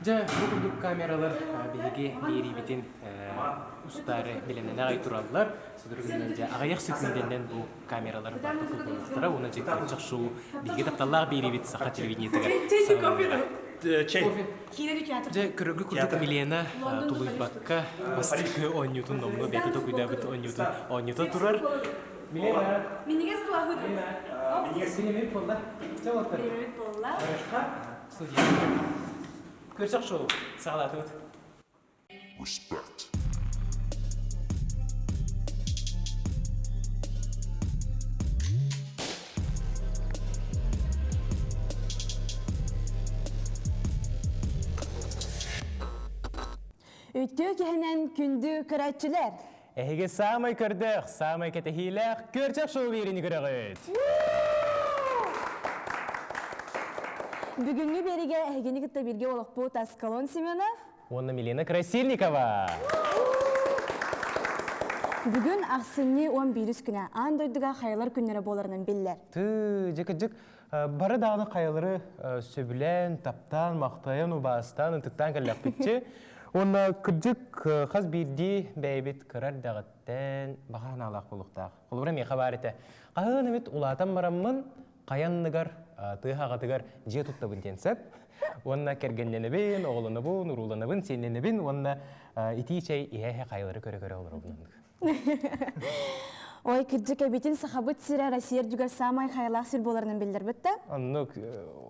Дьэ, бу курдук камералар биһиги биэриибитин устаары бэлэмнэнэ аҕай тураллар. Судургунан дьэ аҕыйах секундэннэн бу камералар барыта холбонуохтара уонна дьэ кырдьык шоу биһиги тапталлаах биэриибит саха телевидениетыгар саҕаланыаҕа. Чэй. Дьэ, көрөргө курдук Милена тулуйбакка бастакы оонньуутун номнуо бэйэтэ толкуйдаабыт оонньуутун оонньута турар. Милена! Минньигэс туоһун. Минньигэс Бириэмэбит буолла. Чэ, уолаттар. Бириэмэбит буолла. Студия. Көрсөх шоу. Саҕалаатыбыт. Respect. Үтүө киһинэн күндү көрөөччүлэр! Эһиги саамай көрдөөх, саамай кэтэһиилээх Көрчөх шоу биэриини көрөҕүт! Бүгүҥҥү биэригэ эһигини кытта бииргэ олохпут Аскалон Семенов уонна Милена Красильникова. Бүгүн ахсынньы 11 күнэ аан дойдуга хайалар күннэрэ буоларынан биллэр. Тыы, дьэ бары даҕаны хайалары сөбүлээн, таптаан, махтайан, убаастаан, ытыктаан кэллэхпитчи. Уонна кырдьык хас биирдии бэйэбит кыра эрдэҕиттэн баҕа санаалаах буолуохтаах. Холобура миэхэ баар этэ. Хаһан эмит улаатан бараммын хайанныгар тыа аҕатыгар дьиэ туттабын диэн сөп. Уонна кэргэннэнэбин, оҕолонобун, урууланабын, сиэннэнэбин уонна итии чэй иһэ-иһэ хайалары көрө-көрө олоробун оннук. Ой, кырдьык эбитин Сахабыт сирэ Россия үрдүгэр саамай хайалаах сир буоларынан биллэрбит да? Оннук.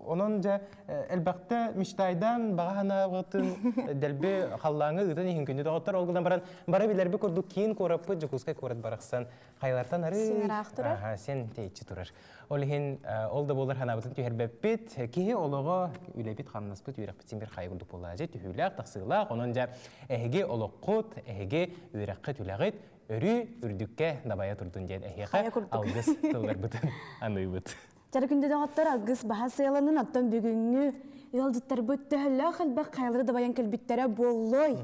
Онон дьэ элбэхтэ мечтайдаан баҕа санаабытын дэлби халлааҥҥа ыытан иһин күндү доҕоттор ол гынан баран бары билэрбит курдук киин куораппыт Дьокуускай куорат барахсан хайалартан арыы Син ыраах турар. Аха, син тэйиччи турар. Ол иһин ол да буолар санаабытын түһэрбэппит. Киһи олоҕо үлэбит-хамнаспыт, үөрэхпит син бир хайа курдук буолаачы, түһүүлээх, тахсыылаах. Онон дьэ эһиги олоххут, эһиги үөрэххит, үлэҕит өрүү үрдүккэ дабайа турдун диэн эһиэхэ алгыс тылларбытын аныыбыт. Чара күндү доҕоттор, алгыс баһа сыаланын, оттон бүгүҥҥү ыалдьыттарбыт төһөлөөх элбэх хайалары дабайан кэлбиттэрэ буоллой.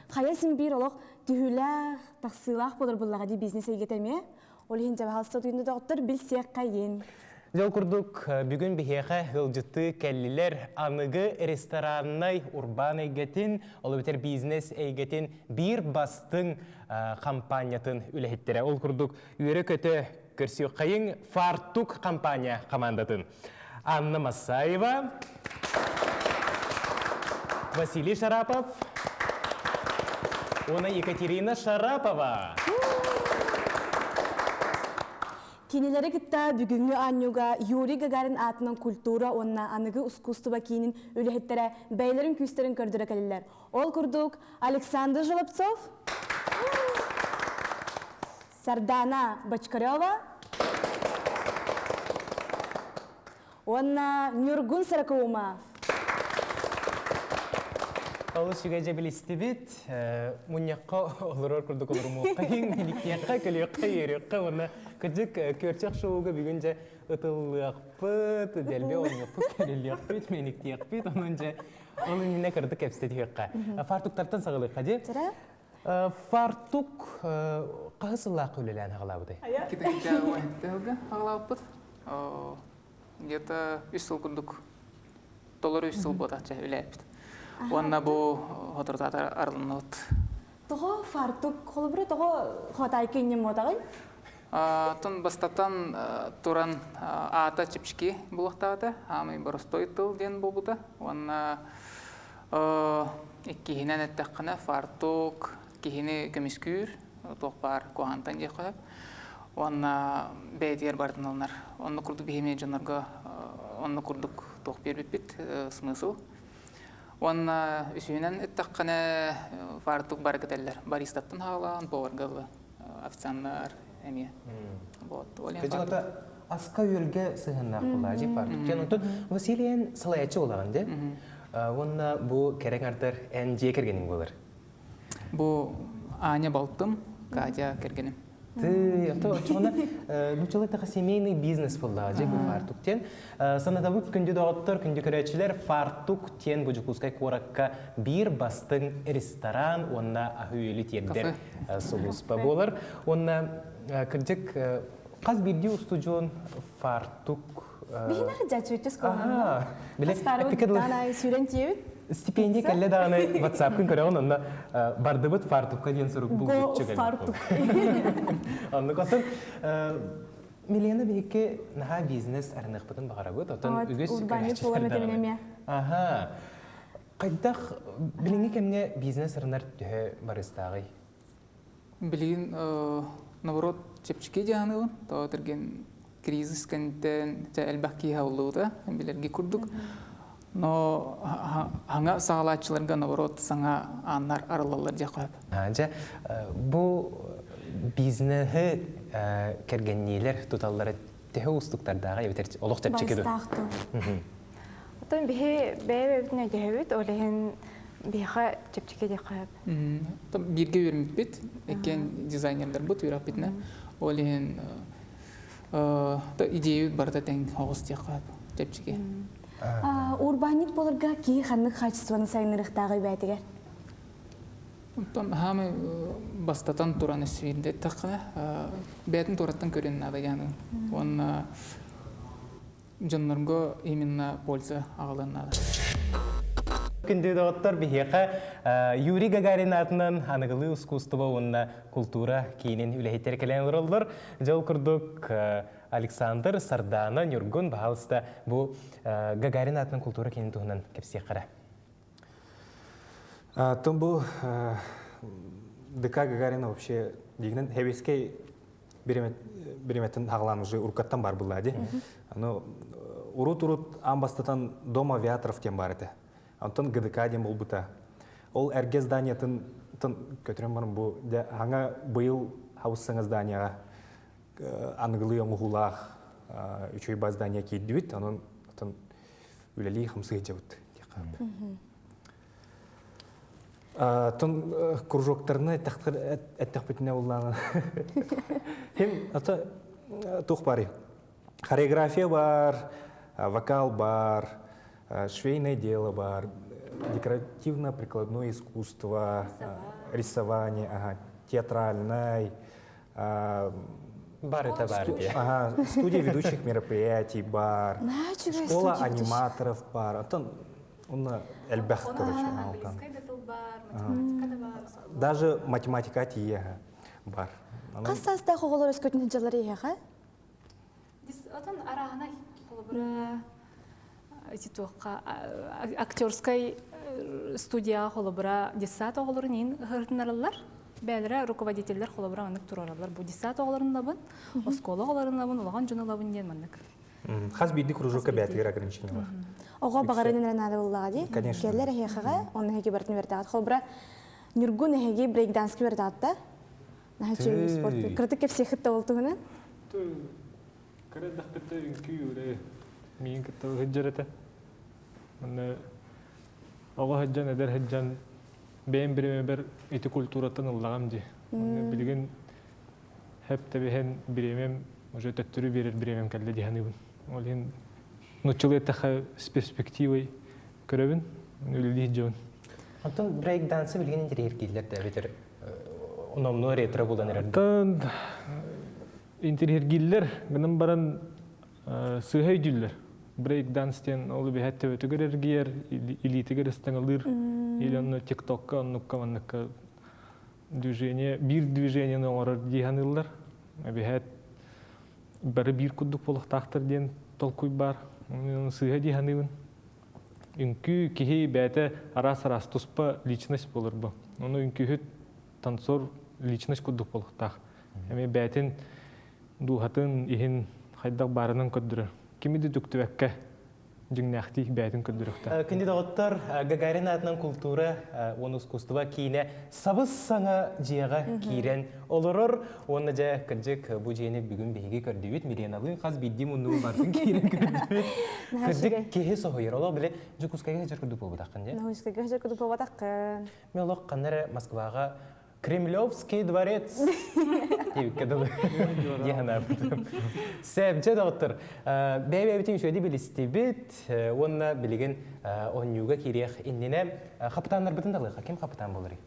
Хайа син биир олох түһүүлээх, тахсыылаах буолар буоллаҕа дии бизнес эйгэтэ эмиэ. Ол иһин дьабаһалса күндү доҕоттор билсиэххэйин. Дьол курдук бүгүн биһиэхэ ыалдьыттыы кэллилэр аныгы рестораннай урбаан эйгэтин, ол эбэтэр бизнес эйгэтин биир бастыҥ хампаанньатын үлэһиттэрэ. Ол курдук үөрэ-көтө көрсүөххэйиҥ Фартук компания командатын. Анна Массаева, Василий Шарапов уонна Екатерина Шарапова. Кинилэри кытта бүгүҥҥү оонньууга Юрий Гагарин аатынан культура уонна аныгы ускуустуба киинин үлэһиттэрэ бэйэлэрин күүстэрин көрдөрө кэллилэр. Ол курдук Александр Желобцов, Сардана Бочкарева уонна Ньургун Сорокоумов. Олус үчүгэй дьэ билистибит. Мунньахха олорор курдук олорумуоххайыҥ, иликтиэххэ, көлүөххэ, үөрүөххэ уонна кырдьык күөрчэх шоуга бүгүн дьэ ытыллыахпыт, дэлби оонньуохпут, кэлиллиэхпит, мэниктиэхпит, онон дьэ ол иннинэ кырдык кэпсэтиэххэ. Фартуктартан саҕалыахха дии. Фартук хаһыс сыллаахха үлэлээн аҕалаабытай? Китайга аҕалаабыппыт. Где-то үс сыл курдук толору үс сыл буотахча үлээппит. Уонна бу соторутаатар арылынныбыт. Тоҕо фартук холобура тоҕо хотайка иннем буотаҕый? Тон бастатан туран аата чипчики булуохтаата. Аамый боростой тыл диэн буолбута. Уонна Иккиһинэн эттэххинэ, фартук киһини көмүскүүр, туох баар куһаҕантан диэххэ сөп. Уонна бэйэтигэр барытын ылынар. Оннук курдук биһиги дьоннорго оннук курдук туох биэрбиппит смысл. Уонна үсүһүнэн эттэххинэ, фартук бары кэтэллэр. Баристаттан хаалаан, поварга ылла официаннар эмиэ. Вот. Аска-үөлгэ сыһыаннаах буолаачы фартук. Дьэн онтон Василий эн салайааччы буолаҕын дии. Уонна бу кэрэҥ ардар эн дьиэ кэргэниҥ буолар. Бу Аня балтым, Катя кэргэним. Ты, ото оччоҕуна нууччалыы таха семейный бизнес буоллаҕа дьэ бу фартук диэн. Санатабыт күндү доҕоттор, күндү көрөөччүлэр, фартук диэн бу Дьокуускай куоракка биир бастыҥ ресторан уонна аһы-үөлү тиэрдэр сулууспа буолар. Уонна кырдьык хас биирдии устудьуон фартук Биһинэх дьаччыыччы сколанна. Биле эпикэ сүүрэн тиэбит. Стипендия кэллэ даҕаны WhatsApp-кын көрөҕүн, онно бардыбыт фартукка диэн сурук булгуччу кэлбит. Фартук. Оннук оттон Милена биһикки наһаа бизнес арыныахпытын баҕарабыт. Оттон үгүс урбаанньыт буолан этэмин эмиэ. Аха. Хайдах билиҥҥи кэмҥэ бизнес арынар төһө барыстааҕый? Билигин наоборот чэпчэки дьаһаныбын. Тоҕо тэрген кризис кэнниттэн элбэх киһи аһыллыбыта билэрги курдук. Но хаҥа саҕалааччыларга наоборот саҥа ааннар арыллаллар диэххэ сөп. Дьэ, бу бизнеһы кэргэнниилэр туталлара төһө уустуктардааҕый эбэтэр олох чэпчэки дуо? Барыстаах дуо? Оттон биһи бэйэ-бэйэбитин өйдөһөбүт, ол иһин биһиэхэ чэпчэки диэххэ сөп. Бииргэ үөрэммиппит, иккиэн дизайнердарбыт үөрэхпитинэ. Ол иһин идеябыт барыта тэҥ оҕус диэххэ сөп, чэпчэки. Урбаанньыт буоларга киһи ханнык хаачыстыбаны сайыннарыахтааҕый бэйэтигэр? Оттон хаамай бастатан туран өссө эттэххинэ, бэйэтин туораттан көрүөн наада диэн. Уонна дьоннорго именно польза аҕалыан наада. Күндү доҕоттор, биһиэхэ Юрий Гагарин аатынан аныгылыы ускуустуба уонна култуура киинин үлэһиттэрэ кэлэн олороллор. Дьол курдук Александр, Сардаана, Ньургун, баһаалыста бу Гагарин аатынан култуура киинин туһунан кэпсиэххэ Тон бу ДК Гагарина вообще дигинен хебескей биреметтен хаглан уже уркаттан бар булла ди. Аны урут-урут аан бастатан Дом авиаторов диэн бар этэ. Онтон ГДК диэн болбута. Ол эргэ зданиятын көтөрөн баран бу хаҥа быйыл хабыс саҥа зданияҕа аныгылыы оҥоһуулаах үчүгэй бас здание киирдибит. Онон үлэлии хамсыы сылдьабыт диэххэ. Тон кружоктарына эттэхпитинэ уллаана. Хим ата туох бары. Хореография бар, вокал бар, швейное дело бар, декоративно-прикладное искусство, рисование, ага, театральное, Бар это бар Ага, студия ведущих мероприятий бар, школа аниматоров бар. Оттон онно элбэх, короче. Даже математика тиийэ бар. Хас саастаах оҕолор өскөтүн сылдьаллар иһэҕэ? Отон арааһынай холобура ити туохха актерскай студияҕа холобура детсад оҕолорун иин ыһыртынараллар. Бээлэрэ руководителлэр холобура маннык туруораллар. Бу детсад оҕолорун лабын, оскуола оҕолорун лабын, улахан дьону лабын диэн маннык. Хас биирдии кружокка бээтигэр ограничение бар. Оҕо баҕарынан эрэ наада буоллаҕа дии. Конечно. Кэллэр эһиэхэҕэ, онно эһиги барытын үөрдэҕит. Холобура, Ньургун эһиги брейкданска үөрдэҕит да? Наһаа үчүгэй спорт. Кыратык кэпсиэххит да ол туһунан. Кыра эрдэхпиттэн үҥкүү үлэ миигин кытта сылдьар этэ. Манна оҕо сылдьан, эдэр сылдьан бэйэм бириэмэбэр ити культураттан ыллаҕым дии. Манна билигин хэп тэбиһэн бириэмэм уже төттөрү биэрэр бириэмэм кэллэ дии саныыбын. Ол иһин нуччалыы эттэххэ с перспективой көрөбүн, үлэлии сылдьабын. Оттон брейк-дансы билигин интэриэһиргииллэр да эбэтэр номнуо ретро булан эрэр. Оттон интэриэһиргииллэр, гынан баран сыыһа өйдүүллэр. Брейк-данс диэн ол эбэһээт төбөтүгэр эргийэр, илиитигэр ыстаҥалыыр, или онно тиктокка, оннукка, манныкка движение, биир движениены оҥорор дии саныыллар. Эбэһээт бары биир курдук буолуохтаахтар диэн толкуй баар. Сыыһа дии саныыбын. Үҥкүү киһи бэйэтэ араас-араас туспа личность буолар бу. Ону үҥкүүһүт танцор личность курдук буолуохтаах. Эмиэ бэйэтин дууһатын иһин хайдах баарынан көрдөрөр. Кими да үтүктүбэккэ дьиҥнээхтии бэйэтин көрдөрүөхтээх. Күндү доҕоттор, Гагарин аатынан култуура уонна искусство киинэ сабыс-саҥа дьиэҕэ киирэн олорор. Уонна дьэ, кырдьык, бу дьиэни бүгүн биһиги көрдүбүт. Миленалыын хас биирдии муннугу барытын киирэн көрдүбүт. Кырдьык, киһи соһуйар. Олох били Дьокуускайга сылдьар курдук буолбатаххын дии. Дьокуускайга сылдьар курдук буолбатаххын. Мен олох ханна эрэ Москваҕа Кремлевский дворец диэбиккэ дылы дии санаабытым. Сэбдьэ доҕоттор, бэйэ-бэйэбитин үчүгэйдик билистибит уонна билигин оонньууга киириэх иннинэ хапытааннарбытын талыахха. Ким хапытаан буоларый?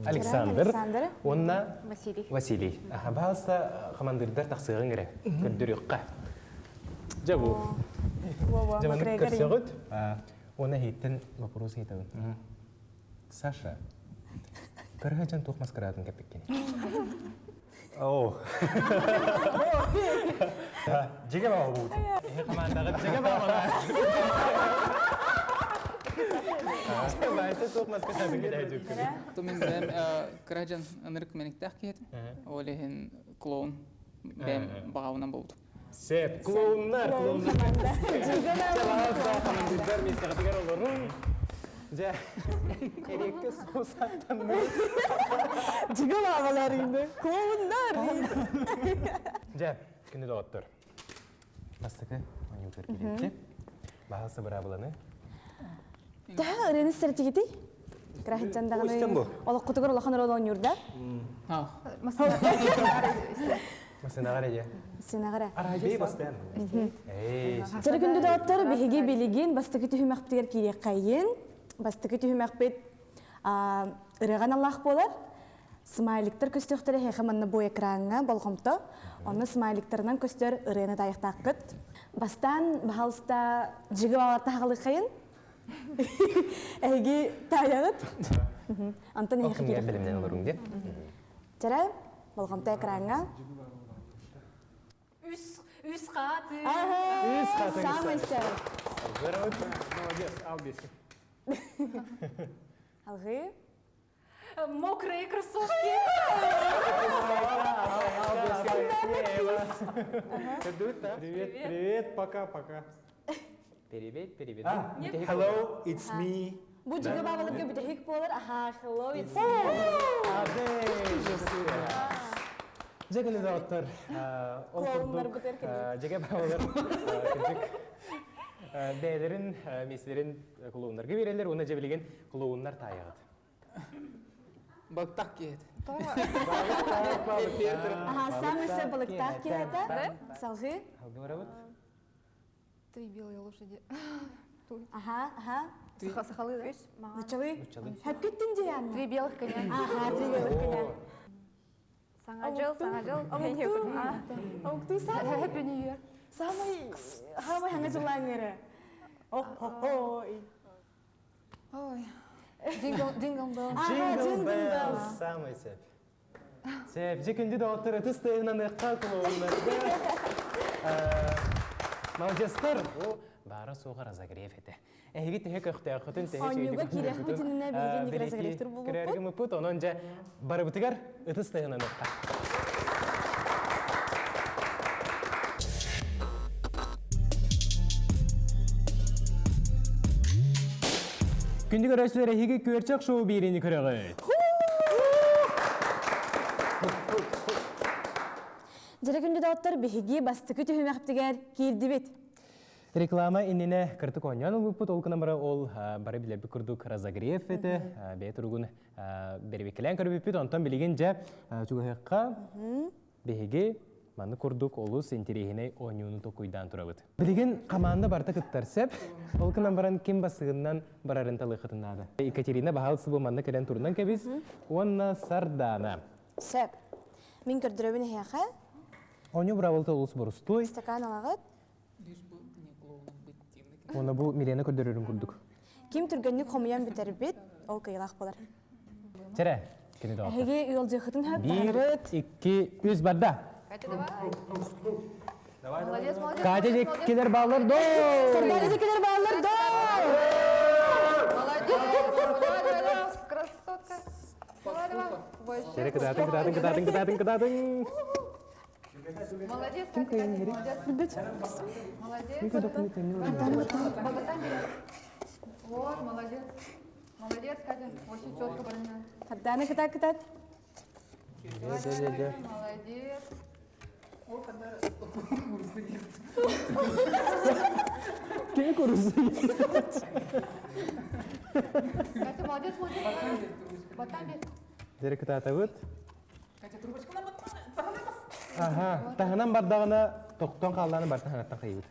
Александр. Александр. Уонна Василий. Василий. Баһаалыста хамандыырдар тахсыаҕыҥ эрэ. Көрдөрүөххэ. Дьэ бу. Дьэ маннык көрсөҕүт. Уонна эһиттэн вопрос ыйытабын. Саша, кырыһа туох маскараатын кэппиккин? Оо. Жиге баҕа буут. Эһи командаҕа жиге баҕа. Вася туох маскараатын кэппиккин? Ту мин бэйэм кыра дьон ынырык мэниктээх киһи этим. Ол иһин клоун бэйэм баҕабынан буолбутум. Сеп, клоуннар, клоуннар. Командирдар миэстэҕитигэр олорун. Дьэ, эриэккэ суусаттаннар. Жига баҕалар инде. Клоуннар. Дьэ, күнү доҕоттор. Бастакы оонньуутугар киириэхчэ. Баһылса быраабыланы. Төһө ырыаны сэртигитий? Кыраһыджан даҕаны олоххутугар улахан роль оонньуурда. Масынаҕар эдьэ. Сынаҕара. Бей бастаан. Дьэрэ күндү доҕоттор, биһиги билигин бастакы түһүмэхпитигэр киириэххэйин. Бастакы түһүмэхпит ырыаҕа аналлаах буолар. Смайликтар көстүөхтэрэ эһиэхэ манна бу экраҥҥа болҕомто. Онно смайликтарынан көстөр ырыаны таайыахтааххыт. Бастаан, баһаалыста, жиги балар таһаҕалыаххайын. Эһиги таайаҕыт. Антон эһиэхэ киирэх. Бэлэмнэн олоруҥ диэ. Чэрэ, болҕомто экраҥҥа. Үс, үс хаты. Үс хаты. Самый сэр. Молодец, ал бесин. Алгы. Мокрые кроссовки. Привет, привет, пока, пока. Привет, привет. Hello, it's me. Бу жига бабаларга бүтэһик буолар. Аха, hello, it's me. Дьэ күнү доҕоттор, ол курдук дьэгэ бабалар кырдьык бэйэлэрин миэстэлэрин клоуннарга биэрэллэр уонна дьэ билигин клоуннар таайаҕыт. Балыктаах киһи этэ. Аха, самый сэ балыктаах киһи этэ. Салгыы. Салгыы барабыт. Три белые лошади. Аха, аха. Сахалы, да? Нуччалыы. Хэпкиттин диэн. Три белых коня. Аха, три белых коня. Саҥа дьыл, саҥа дьыл. Омуктуу самый Happy New Year. Самый самый хаҥа дьыллааҥҥыры. О-хо-хо. Ой. Jingle, jingle bells. Jingle bells. Самый сөп. Сөп. Дьэ күндү доҕоттор ытыс тыаһынан ыкка клоуннарга. Молодецтар. Баара суоҕа разогрев этэ. Эһиги төһө көхтөөххүтүн, төһө Оонньууга киириэхпитинэ биһиги инники разогревтыр буолбуппут. Көрөргүмүппут, онон дьэ барыбытыгар ытыс тыаһынан ыкка. Күндү көрөөччүлэр эһиги күөрчэх шоу биэриини көрөҕүт. Дьэрэ күндү доҕоттор биһиги бастакы түһүмэхпитигэр киирдибит. Реклама иннинэ кыртык оонньоон ылбыппыт, ол гынан бара ол бары билэрбит курдук разогрев этэ, бэйэ туругун бэрибиккэлээн көрбүппүт, онтон билигин дьэ чугаһыахха биһиги маннык курдук олус интэриэһинэй оонньууну толкуйдаан турабыт. Билигин команда барыта кыттар сөп, ол гынан баран ким бассыгынан барарын талыаххытын наада. Екатерина баһаалыста бу манна кэлэн турунан кэбис уонна Сардаана. Сөп. Мин көрдөрөбүн эһиэхэ. Оонньуу быраабылата олус борустуой. Стакан алаҕыт. Уонна бу Милена көрдөрөрүн курдук. Ким түргэнник хомуйан бүтэрбит, ол кыайыылаах буолар. Чэрэ, кини доҕоттор. Эһиги ыалдьыаххытын сөп, Биир, таһаарабыт. икки, үс барда. Катя, давай. Молодец, молодец. Катя молодец, дьиккилэр бааллар доо! Сардаана дьиккилэр бааллар доо! Молодец. Давай, давай, давай, красотка. Давай, давай. Вообще. Чэрэ, кытаатыҥ, кытаатыҥ, кытаатыҥ, кытаатыҥ, кытаатыҥ. Молодец, Катя, Катя, молодец. Молодец. Богатан берет. Вот, молодец. Молодец, Катя. Очень четко барыня. Сардаана кытаат, кытаат. Давай, давай, давай. Молодец. Кини курус. Катя, молодец, молодец. Батан бер. Дere кытаатабыт. Аха, таһынан бардаҕына тохтон хааллааны бар таһынаттан хайыбыт.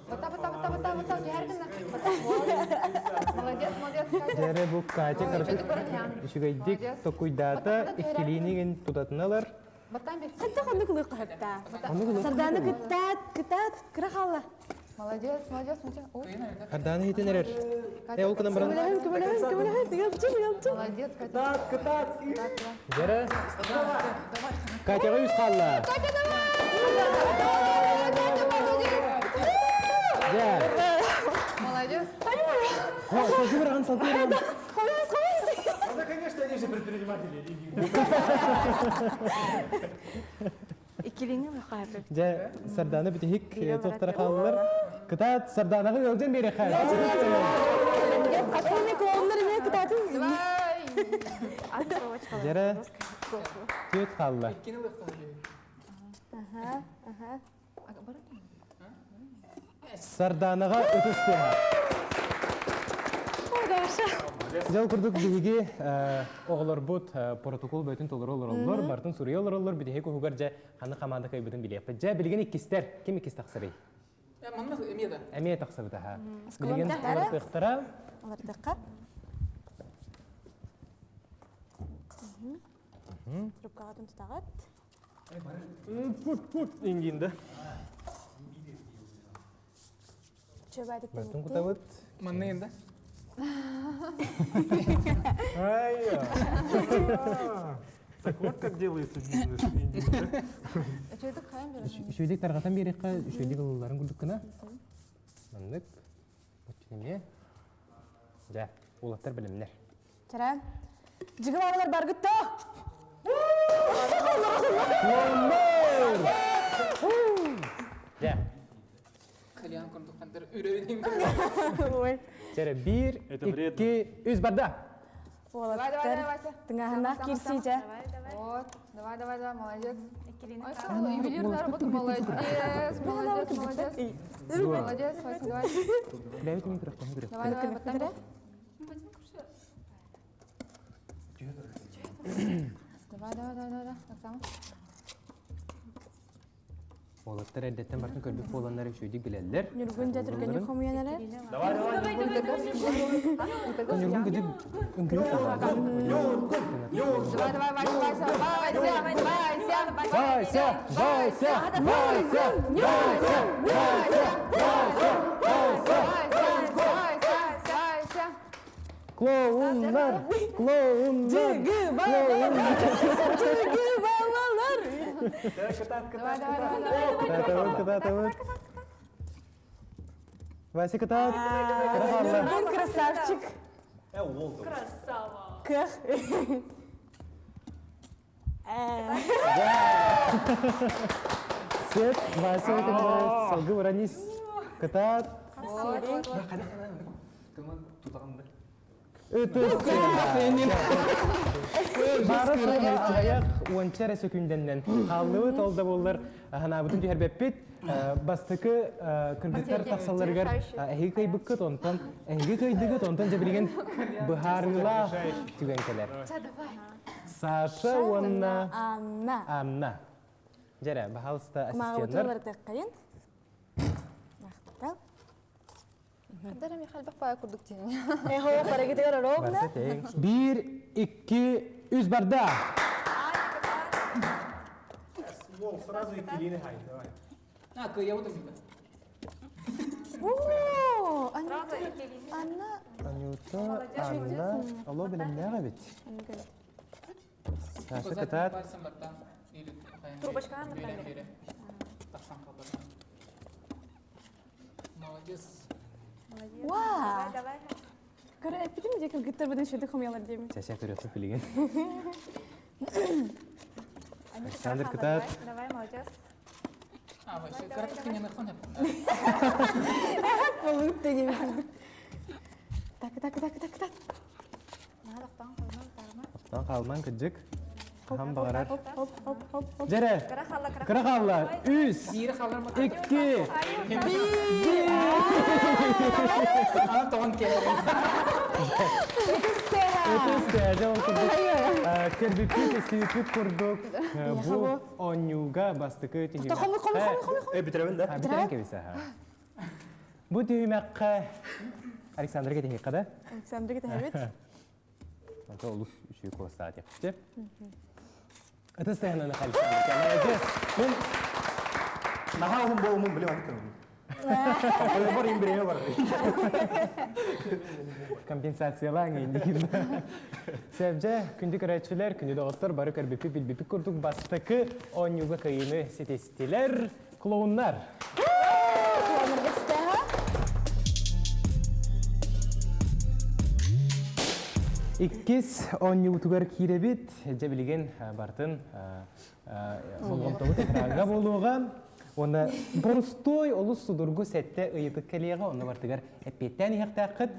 Бата, бата, бата, бата, бата. Түһэргин Бата. Молодец, молодец, Катя. Дьэрэ бу Катя Чөтүк кырдык барыня. үчүгэйдик токуйдаата, иккилиинигин тутатыналар. Батан бер. Хантах оннук ылыахха сөптөөх. Сардаана кытаат, кытаат, кыра хаалла. Молодец, молодец, молодец. Арданы хитен эрер. Э, ол кынан баран. Көмөлөһүн, көмөлөһүн, көмөлөһүн, ыалдьын, ыалдьын. Молодец, Катя. Кытаат, кытаат. Жара. Катяға үс қалла. Катя, давай! Катя, молодец! Жа. Молодец. О, салгы баран, салгы баран. Хомуйус, хомуйус. Да, конечно, они же предприниматели. Иккилиңи бахайбы. Дьэ, Сардаана бүтэһик туохтара хааллар. Кытаат, Сардаанаҕа ыалдьан биэриэххэ. Хатыны клоуннар эмиэ кытаатын. Дьэрэ, түөт хаалла. Сардаанаҕа ытыс тыаһа. Дьол курдук биһиги оҕолорбут протокол бөтүн толору олороллор, бартын суруйа олороллор, бүтэһик уһугар дьэ ханна хамаанда кыайбытын билиэхпит. Дьэ, билигин иккистэр. Ким иккис тахсарый? Манна эмиэ да. Эмиэ тахсыбыта аха. Билигин уларытыахтара. Уларытыахха. Трубкаҕытын тутаҕыт. Пут пут ингин да. Бартын кутабыт. Манна енді. Ай! Так вот как делается бизнес индийде. Үчүгүйдүк хайан берем. Үчүгүйдүк тарҕатан биэриэххэ, үчүгүйдүк ылылларын курдук гына. Маннык. Оччоне. Дьэ, уолаттар бэлэмнэр. Чара. Жигым абалар баргытта. Дьэ. Кальян курдук хандар үрэрин. Чэрэ, биир, икки, үс барда. Давай, давай, давай, Вася. Тыҥааһыннаах киирсии дьэ. Вот, давай, давай, давай, молодец. Ой, всё, ювелирная работа, молодец, молодец, молодец. Молодец, Вася, давай. Давай, давай, вот так. Давай, давай, давай, давай, так само. Уолаттар эрдэттэн бартын көрбүт буоланнар үчүгүйдүк билэллэр. Ньургун дьэ түргэнник хомуйан эрэр. Давай, давай. Ньургун кыдык үҥкүлүк Давай, давай, Вася, Вася, Вася, Вася, Вася, Вася, Вася, Вася, Вася, Вася, Вася. Клоуннар, клоуннар, клоуннар. Жигы балалар. Давай, давай, давай, давай. Кытаатабыт, кытаатабыт. Вася кытаат. Кыра Ньургун красавчик. Э, уол. Красава. Кых. Сет, Вася, салгы баранис. Кытаат. Вот, вот, вот. Ытыс. Бары аяқ уонча эрэ сөкүндэннэн хааллыбыт ол да буоллар ханаабытын түһэрбэппит бастакы кыргыттар тахсалларыгар эһиги кыайбыккыт онтон эһиги кыайдыгыт онтон дьэ билигин быһаарыылаах түгэн кэлэр Саша уонна Анна. Анна дьэрэ баһаалыста Кумааҕыбытын ассистеннар уларытыаххайын. Махтал. Хаддар эми халбах баа курдук тиин. Эхо, парагитыгар ровно. Барса тең. Биир, икки, үс барда. Уол, сразу иккилиини хай, давай. А, кыйабыт эмиэ. О, Анна. Анна. Анюта, Анна, алло, билимнээх эбит. Саша кытаат. Трубочканы Молодец. Вау. Давай. Көрө эппитим дии кыргыттар быдан шөдө хомуялар диэми. Чача көрөтүп билигин. Александр кытаат. Давай, молодец. А, вообще, кратко не нахонеп. Болуп дегем. Так, так, так, так, так. Оттон хаалман кыдьык. Хаһан баҕарар. Хоп, хоп, хоп, хоп, хоп. Дьэрэ, Кыра хаалла, кыра кыра хаалла. Үс, Биир халар ма. икки, Ана тоҕон кэлэр. Ытыс тээдэ ол курдук. Көрбүппүт, истибиппит курдук. Бу оонньууга бастакы түһүмэххэ. Хомуй, хомуй, хомуй, хомуй. Э, бүтүрөбүн да? Бүтэрэн кэбис аха. Бу түһүмэххэ Александр кэтиһиэххэ да? Александр кэтэһэбит. Онто олус үчүгэй куоластаах диэхпит. Ытыс тыаһынан Александр. Молодец. Мен наһаа уһун буолумун билим аны. Бар имбиреме бар. Компенсациялаан индигин. Сәбдьэ, күндү көрөөччүлэр, күндү доҕоттор бары көрбүппүт, билбиппит курдук бастакы оонньууга кыайыыны ситистилэр. Клоуннар! Иккис оонньуубутугар киирэбит. Дьэ билигин бартын болҕомтобут экраҥҥа буолуоҕа. Уонна борустуой олус судургу сэттэ ыйытык кэлиэҕэ, онно бартыгар эппиэттээн иһиэхтээххит.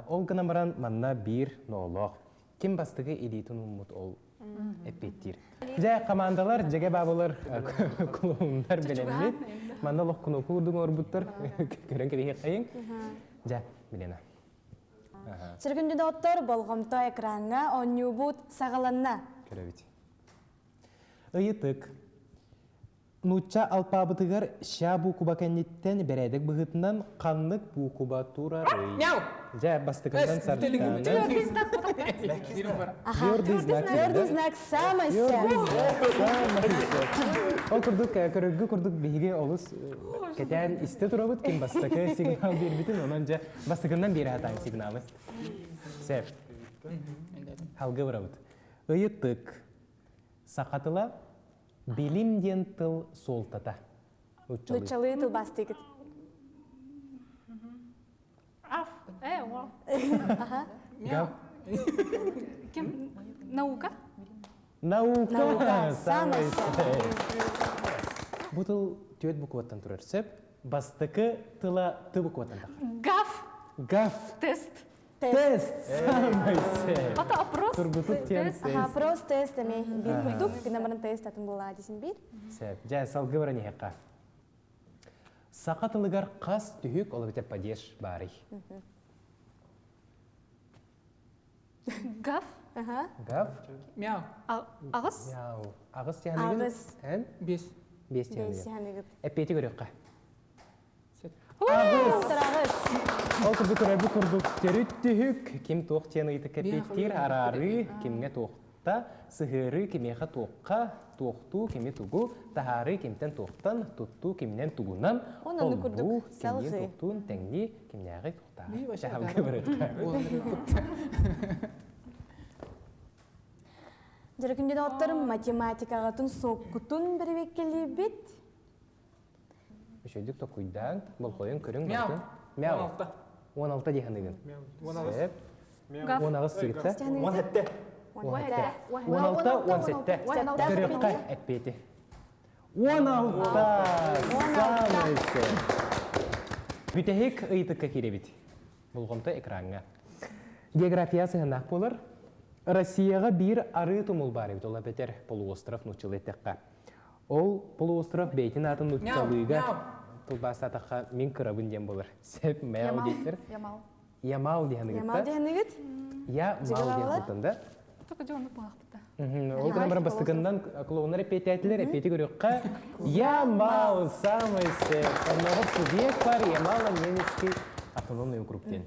Ол гынан баран манна биир ноолоох. Ким бастакы илиитин ууммут ол эппиэттиир. Дьэ, командалар, дьэгэ баабылар, клоуннар бэлэммит. Манна олох кунуку курдук оҥорбуттар. Көрөн кэбиһиэххэйиҥ. Дьэ, Милена. Сиргүндү доҕоттор, болҕомто экраҥҥа оонньуубут саҕаланна. Көрөбүт. Ыйытык. Нуучча алпаабытыгар ща буукуба кэнниттэн бэрээдэк быһыытынан ханнык буукуба турарый? Мяу! Дьэ, бастакынан сардаана. Твердый знак. Твердый знак самый Ол курдук, көрөргө курдук биһиги олус кэтээн истэ турабыт, ким бастакы сигнал биэрбитин, онон дьэ бастакынан биэрэ сатаан сигналы. Сеп. Халгы барабыт. Ыйытык. Саха тыла билим диэн тыл суолтата. Нуччалыы тылбаастыыгыт. Аф. Э, о. Гав. Ким? Наука? Наука. Наука. Самый Бу тыл түөрт букваттан турар сөп. Бастакы тыла ты букваттан тахар. Гаф. Гаф. Тест. Тест. Самый сөп. Ата опрос. Тургутук тем Тест. тест. Опрос тест эми биир курдук гына тест атын буолаа десин биир. Сөп. Дьэ, салгы баран иһэххэ. Саха тылыгар хас түһүк, ол эбэтэр падеж баарый? Гаф. Гаф. Мяу. Аҕыс. Мяу. Аҕыс тиһаныгын? Аҕыс. Эн? Бес. Бес Бес тиһаныгын. тиһаныгыт. Эппиэти көрүөххэ. Аҕыс. Ол курдук көрөрбүт курдук төрүт түһүк ким туох диэн ыйытык эппиэттиир араарыы кимҥэ туохта сыһыарыы кимиэхэ туохха туохтуу кими тугу таһаарыы кимтэн туохтан туттуу кимнэн тугунан Онон курдук холбуу кимниин салҕыы. туохтуун тэҥнии кимнээҕи туохтааҕы чаһылгы барыахха. Дьөрүкүндү доҕотторум математикаҕытын суоккутун бэрэбиэккэлиибит. Үчүгэйдик токуйдаан, болҕойон көрүҥ Мяу. бардын. Мяу. 16. 16 дии саныыгын. 18. Сөп. 18 сыгытта. 17. 17. 16, 17. Көрүөххэ эппиэти. 16. Самый сөп. Бүтэһик ыйытыкка киирэбит. Болҕомто экраҥҥа. География сыһыаннаах буолар. Россияҕа биир арыы тумул баар эбит, ол эбэтэр полуостров нууччалыы эттэххэ. Ол полуостров бэйэтин аатын нууччалыыга тылбаастаатахха мин кырабын диэн буолар. Сеп мяу диэттэр. Ямал. Ямал диэн Ямал диэханыгыт? Я мал диэн кутан да. Только дьоннук махпыта. Ол гынан баран бастакыннан клоуннар эппиэтээтилэр, эппиэти көрүөххэ. Ямал самый сеп. Онноҕор субъект бар, Ямало-Ненецкий автономный округ диэн.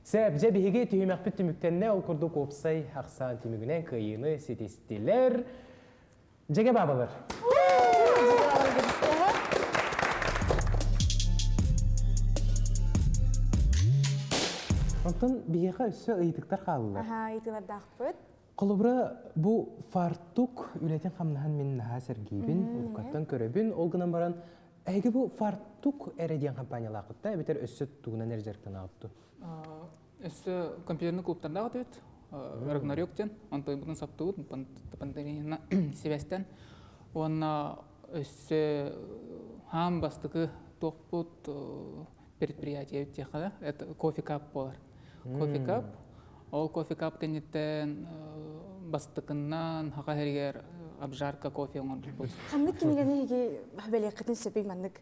Сеп, дьэ биһиги түһүмэхпит түмүктэннэ, ол курдук уопсай ахсаан түмүгүнэн кыайыыны ситистилэр. Дьэгэ баабалар. Онтон биһиэхэ өссө ыйытыктар хааллылар. Аха, ыйытыылардаахпыт. Холобура, бу фартук үлэтин хамнаһын мин наһаа сэргиибин, уруккаттан көрөбүн. Ол гынан баран, эһиги бу фартук эрэ диэн компаниялааххыт да, эбэтэр өссө тугунан эрэ дьарыктанаҕыт дуу? Өссө компьютерный клубтардаах этибит. Рагнарёк диэн. Онтойбутун саптыбыт пандемияны сибэстэн. Уонна өссө хаам бастакы туохпут предприятие диэххэ это кофе кап буолар. Кофе кап. Ол кофе кап кэнниттэн бастакыннан хаха хэригэр обжарка кофе оҥорбуппут. Ханнык кинигэни эһиги бэлиэххитин сөпүй маннык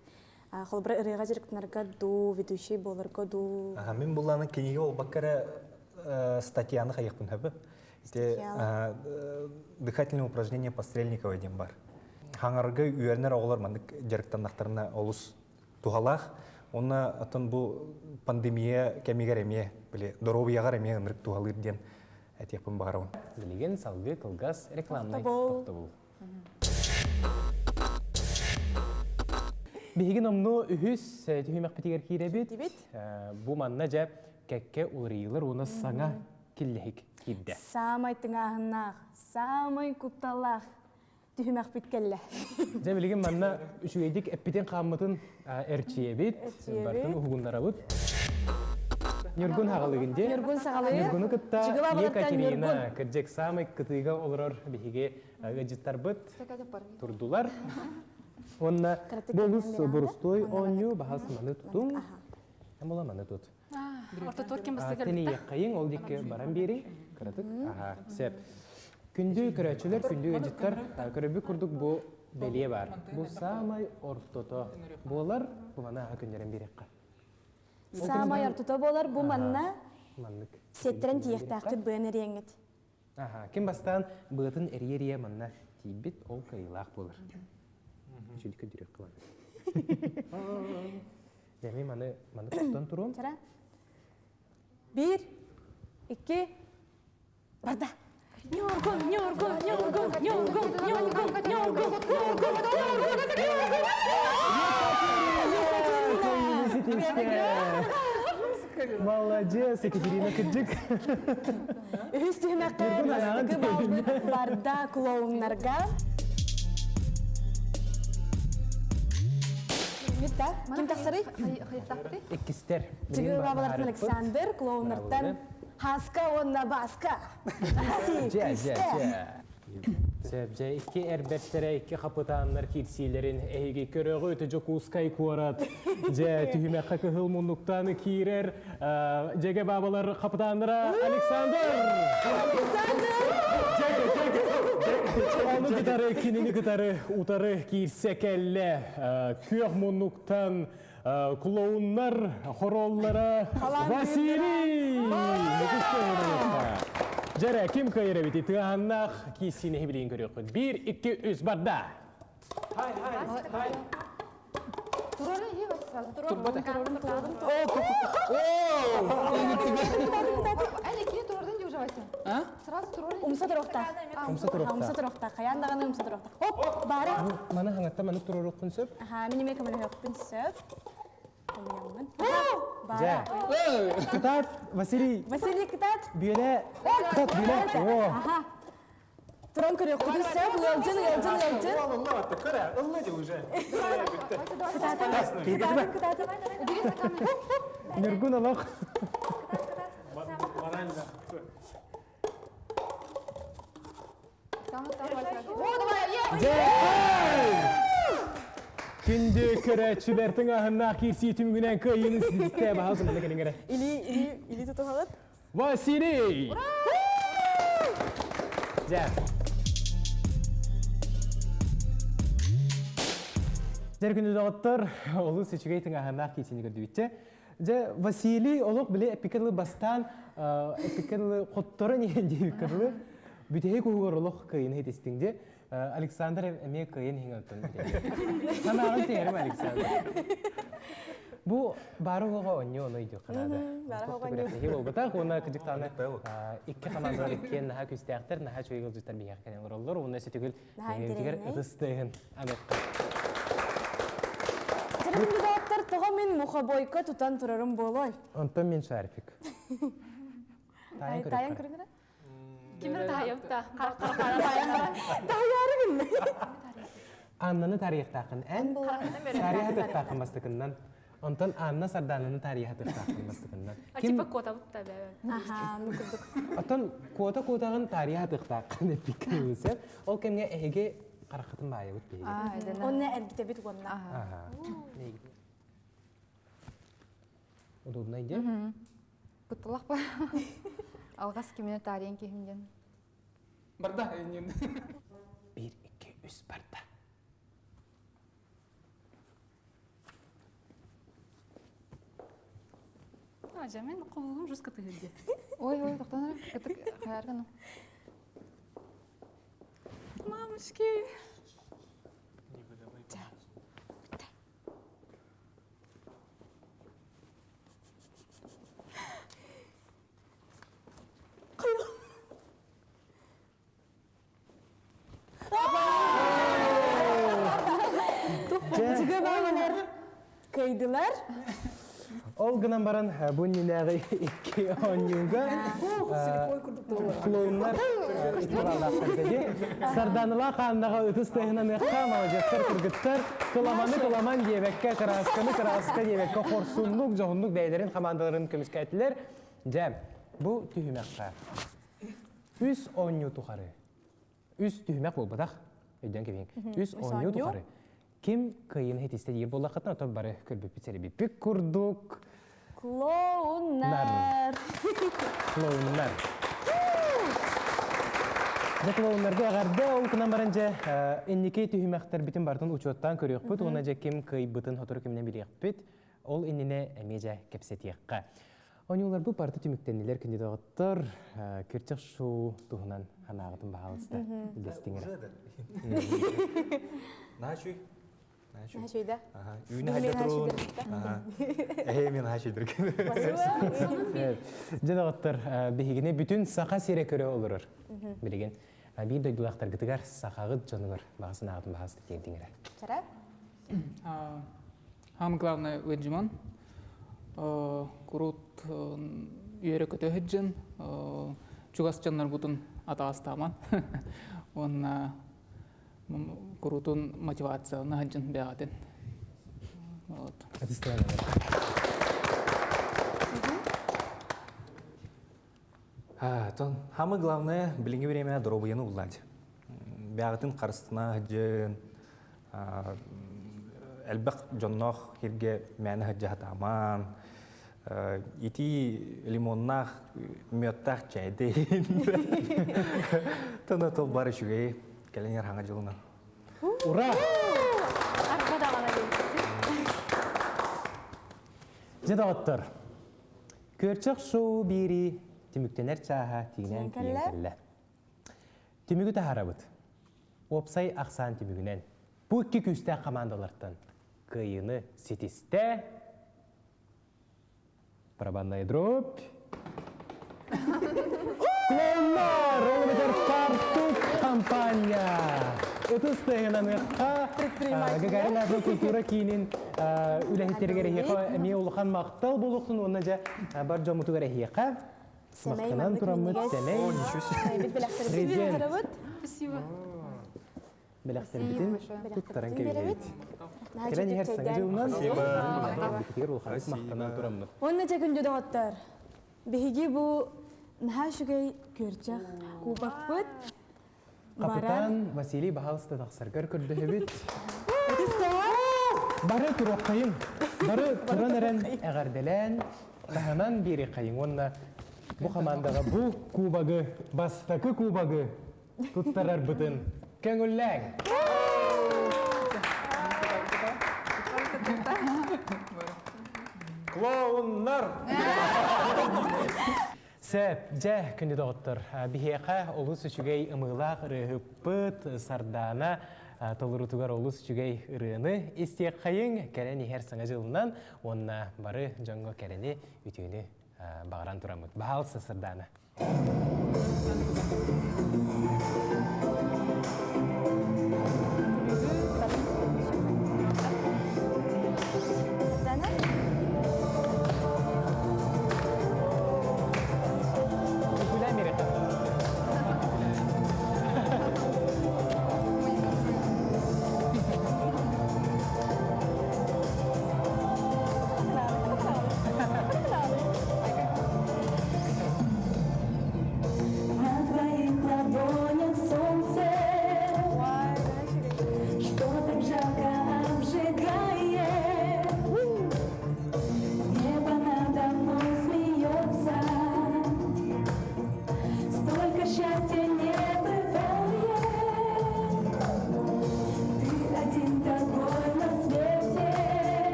Холобура ырыаҕа дьарыктанарга дуу, ведущий буоларга дуу. Аха, мин буллааны кинигэ буолбакка эрэ статьяны хайыахпын сөбү. Ити дыхательное упражнение по Стрельниковой диэн бар. Хаҥарга үөрэнэр оҕолор маннык дьарыктаннахтарына олус туһалаах. Уонна оттон бу пандемия кэмигэр эмиэ, били, доруобуйаҕар эмиэ ынырык туһалыыр диэн этиэхпин баҕарабын. Билигин салгыы кылгас рекламнай тохтобул. Биһиги номнуо үһүс түһүмэхпитигэр киирэбит. Бу манна дьэ кэккэ уларыйыылар уонна саҥа киллэһик киирдэ. Саамай тыҥааһыннаах, саамай кутталлаах түһүмэхпит кэллэ. Дьэ билигин манна үчүгэйдик эппитин-хааммытын эрчийэбит, барытын уһугуннарабыт. Ньургун хаҕалыгын дии. Ньургун саҕалыыр. Ньургуну кытта Екатерина, кырдьык саамай кытыыга олорор биһиги ыалдьыттарбыт турдулар. Уонна бу олус борустуой оонньуу баһас маны тутуҥ. Була маны тут. Ортотуор ким бастыгар Тэнийэххэйиҥ, ол диэки баран биэриҥ. Кыратык. Аха, сеп. Күндү көрөөччүлэр, күндү ыалдьыттар, көрөбүт курдук бу бэлиэ баар. Бу саамай ортото буолар, бу маны аха күннэрэн биэриэххэ. Саамай ортото буолар, бу манна Маннык. сиэттэрэн тиийиэхтээххит быан эриэҥҥит. Аха, ким бастаан быатын эрийэ-эрийэ манна тиийбит, ол кыайыылаах буолар. Үчүгэй көрдөрүөххэ баар. Дьэ, маны маны туттан туруом. Чара. Биир, икки, барда. Ньургун, Ньургун, Ньургун, Ньургун, Ньургун, Ньургун, Ньургун, Ньургун, Молодец, Екатерина кырдьык. Үһүс түһүмэххэ бастакы балбыт барда клоуннарга. Да, ким тахсарый? Иккистер. Чыгы бабалартан Александр, клоуннартан Хаска уонна Баска. Дьэ, дьэ, дьэ. Сөп, дьэ, икки эрбэттэрэ, икки хапытааннар киирсиилэрин эһиги көрөҕүт Дьокуускай куорат. Дьэ, түһүмэххэ кыһыл муннуктан киирэр дьэгэ баабалар хапытааннара Александр! Александр! Дьэгэ, дьэгэ, Ону кытары, кинини кытары утары киирсэ кэллэ. Күөх муннуктан клоуннар хороллара Василий! Дьэрэ, ким кыайар эбити тыаһаннаах кииссиини билигин көрүөххүт. Биир, икки, үс, барда! Хай, хай, хай. Турбата. А? Умса туруохтаах. Умса туруохтаах. Умса туруохтаах. Хайаан даҕаны умса туруохтаах. Хоп, баара. Маны хаҥатта маны туруоруоххун сөп. Аха, мин эмиэ көмөлөһүөхпүн сөп. Хомуйаммын. Дьэ. Баара. Кытаат, Василий. Василий, кытаат. Бүөлэ. Кытаат, бүөлэ. О. Аха. Туран көрүөхпүтүн сөп. Ыалдьын, ыалдьын, ыалдьын. Кытаатын, кытаатын, кытаатын. Ньургун олох. Күндү көрөөччүлэр тыҥааһыннаах киирсии түмүгүнэн кыайыыны ситистэ баһаалыста манна кэлиҥ эрэ. Или, или, или тутуһаҕыт. Василий! Дьэ. Дьэр күндү доҕоттор, олус үчүгэй тыҥааһыннаах киирсиини көрдүбүтчэ. Дьэ, Василий олох били эппиккэ дылы бастаан эппиккэ дылы хотторон иһэн диэбиккэ дылы бүтэһик уһугар олох кыайыны хитистиҥ дьэ. Александр эмиэ кыайан иһиҥ оттон Санааҕын тиэрим Александр. Бу бары оҕоҕо оонньуу ону өйдүөххэ наада. Бары оҕо оонньуу. Күрэхтэһии буолбатах уонна кыдьыктааны икки хамаандалар иккиэн наһаа күүстээхтэр, наһаа үчүгэй ыалдьыттар биһиэхэ кэлэн олороллор уонна сүтүгүл бэйэбитигэр ытыс тыаһын аныахха. Дьарыктаахтар тоҕо мин мухобойка тутан турарым буолуой? Онтон мин шарфик. Таайан көрүҥ эрэ. Ким эрэ таһайабыта. Таһайаары гынна. Аннаны тарыйыахтааххын эн тарыйа бастакыннан. Онтон Анна Сардаананы тарыйа хатыахтааххын бастакыннан. А типа куотабыт да бэбэ. Аха, ну курдук. Оттон куота куотаҕын тарыйа хатыахтааххын эппиккин сөп. Ол кэмҥэ эһиги хараххытын баайабыт биһиги. Онно эргитэбит уонна. Аха. Удобно идея? Кутталах ба. Алгас кимини таарыйан киһим диэн. Барда иннин. Биир, икки, үс барда. А, дьэ, мен қолугум жестко тыһырды. Ой, ой, тоқтан эрэ. Кытык хайаргын. Мамочки. Жыгы баалар. Кыайдылар. Ол гынан баран бу иннинээҕи икки оонньууга клоуннар икки Сарданыла хааннаҕа ытыс тыаһынан ыахха маладьыастар кыргыттар кыламаны кыламан диэбэккэ кыраасканы кырааска диэбэккэ хорсуннук дьоһуннук бэйэлэрин хамаандаларын көмүскээтилэр. Дьэ, бу түһүмэххэ үс оонньуу тухары үс түһүмэх буолбатах өйдөөн кэбиһиҥ үс оонньуу тухары ким кыайыыны хитистэ диир буоллаххытына оттон бары көрбүппүт сэрэбиппит курдук клоуннар клоуннар Дьэ клоуннарга эҕэрдэ ол гынан баран дьэ инники түһүмэхтэрбитин барытын учуоттаан көрүөхпүт уонна дьэ ким кыайбытын сотору кэминэн билиэхпит ол иннинэ эмиэ дьэ кэпсэтиэххэ Оонньууларбыт барыта түмүктэннилэр күндү доҕоттор. Күрчэх шоу туһунан санааҕытын баһаалыста үллэстиҥ эрэ. Наачуй. Наачуй да. Үүнэ хайда турун. Эһээ мен наачуйдыр. Дьэ доҕоттор, биһигини бүтүн Саха сирэ көрө олорор. Билигин биир дойдулаахтаргытыгар сахаҕыт дьонугар баҕа санааҕытын баһаалыста тиэрдиҥ эрэ. Чара? Самое главное ыалдьыман, курут үөрэ-көтө сылдьын, чугас дьонноргутун атаҕастааман уонна курутун мотивацияны сылдьын бэҕэтин. Вот. Тон самое главное, билиҥҥи время доруобуйаны уллаать. Бэҕэтин харыстына сылдьын, элбэх дьонноох сиргэ мээнэ сылдьа сатаамаан, итии лимоннаах, мүөттээх чэйдин. Тона тыл бар үчүгэй, кэлин иһэр хаҥа дьылынан. Ура! Арба даҕаны Дьэ доҕоттор, Күөрчэх шоу биэрии түмүктэнэр чааһа тиинэн тиийэн кэллэ. Түмүгү таһаарабыт. Уопсай ахсаан түмүгүнэн бу икки күүстээх хамаандалартан кыайыыны ситистэ Барабанная дробь. Клоуннар! Ол эбэтэр Фартук компания! Ытыс тыаһынаныахха Гагарин аатын культура киинин үлэһиттэригэр эһиэхэ эмиэ улахан махтал буолуохтун уонна дьэ бар дьоммутугар эһиэхэ махтанан тураммыт сэмэй Президент Спасибо. бэлэхтэрбитин туттаран кэбиһэбит. Кэлэн иһэр саҥа дьылынан кэлбитигэр улаханнык махтанан тураммыт. Уонна дьэ күндү доҕоттор, биһиги бу наһаа үчүгэй күөрчэх кубокпыт Капитан Василий баһаалыста тахсаргар көрдөһөбүт. Бары туруоххайын, бары туран эрэн эҕэрдэлээн, таһынан биэриэххэйиҥ уонна бу хамаандаҕа бу кубогы, бастакы кубогы туттарарбытын көҥүллээҥ! Клоуннар! Сөп, дьэ, күндү доҕоттор, биһиэхэ олус үчүгэй ымыылаах ырыаһыппыт Сардаана толорутугар олус үчүгэй ырыаны истиэххэйиҥ, кэлэн иһэр Саҥа дьылынан уонна бары дьоҥҥо кэрэни, үтүөнү баҕаран тураммыт. Баһаалыста, Сардаана. На твоих ладонях солнце, что так жарко обжигает.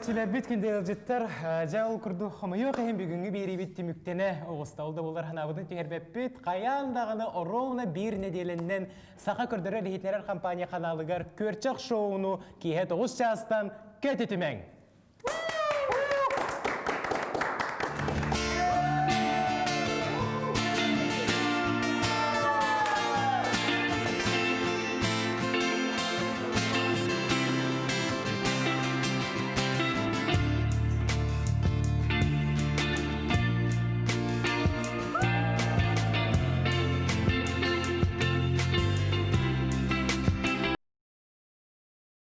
Көрөөччүлэрбит күндү ыалдьыттар, дьэ ол курдук хомойуох иһин бүгүҥҥү биэриибит түмүктэнэ оҕуста. Ол да буоллар санаабытын түһэрбэппит. Хайаан даҕаны оруобуна биир нэдиэлэннэн Саха көрдөрөр иһитиннэрэр компания ханаалыгар Күөрчэх шоуну киэһэ 9 чаастан көтүтүмэҥ!